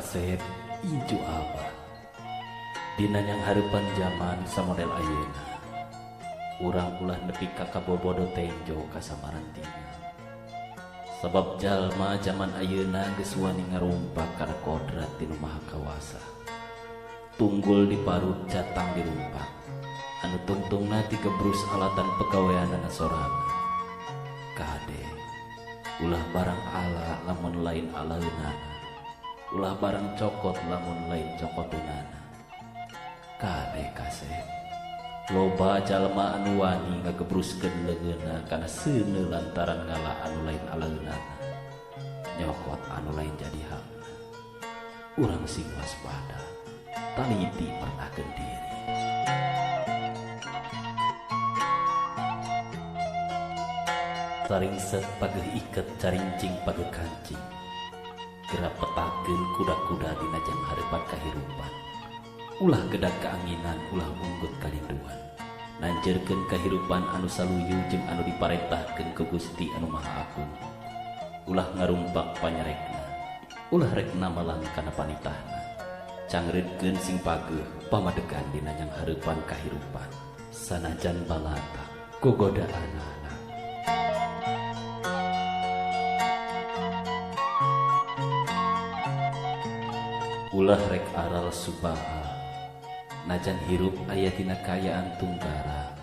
Kasep incu Abah. Dina yang hareupan jaman samodel ayeuna. Urang ulah nepi ka kabobodo tenjo kasamaran tinggal. Sabab jalma jaman ayeuna geus wani ngarumpak kana kodrat ti Nu Maha Kawasa. Tunggul diparut catang dirumpak. Anu tungtungna tigebrus alatan pegaweanana sorangan. Kade ulah barang ala lamun lain alaeunana. Ulah barang cokot lamun lain cokoteunana. Kade kasep loba jalma anu wani ngagebruskeun leungeunna kana seuneu lantaran ngala anu lain alaeunana. Nyokot anu lain jadi hakna. Urang sing waspada, taliti pernahkeun diri. Saringset pageuh iket carincing pageuh kancing. Geura petakeun kuda-kuda dina jang hareupan kahirupan. Ulah gedag kaanginan, ulah munggut kalinduan. Nanjeurkeun kahirupan anu saluyu jeung anu diparentahkeun ku Gusti anu Maha Agung. Ulah ngarumpak panyarekna, ulah rek namalan kana panitahna. Cangreudkeun sing pageuh pamadegan dina jang hareupan kahirupan. Sanajan balata gogodaanana. Ulah rek aral subaha, najan hirup aya dina kaayaan tunggara,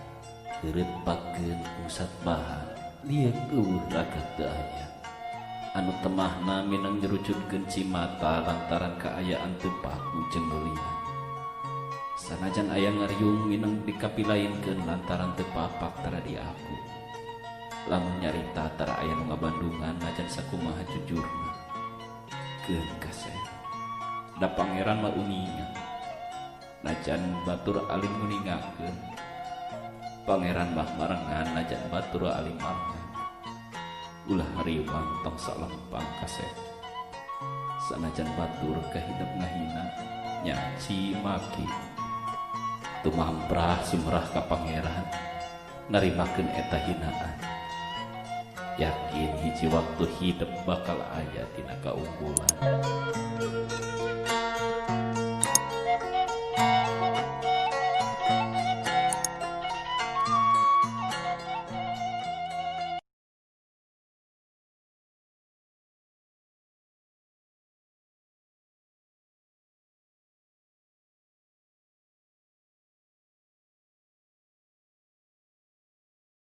heureut pakeun pusat bahan, lieuk eueuh ragat teu aya. Anu temahna minang nyerucutkeun cimata lantaran kaayaan teu paku jeung leulian. Sanajan aya ngariung minang dikapilainkeun lantaran teu papak tara diaku. Lamun nyarita tara aya nu ngabandungan najan sakumaha jujurna. Keun kasep. Da pangeran mah uninga. Najan batur alim nguningakeun. Pangeran mah marengan najan batur alim marengan. Ulah hariwang tong salempang kasep. Sanajan batur kahidep ngahina nyaci maki. Tumamprah sumrah ka pangeran narimakeun eta hinaan. Yakin hiji waktu hidep bakal aya tina kaunggulan.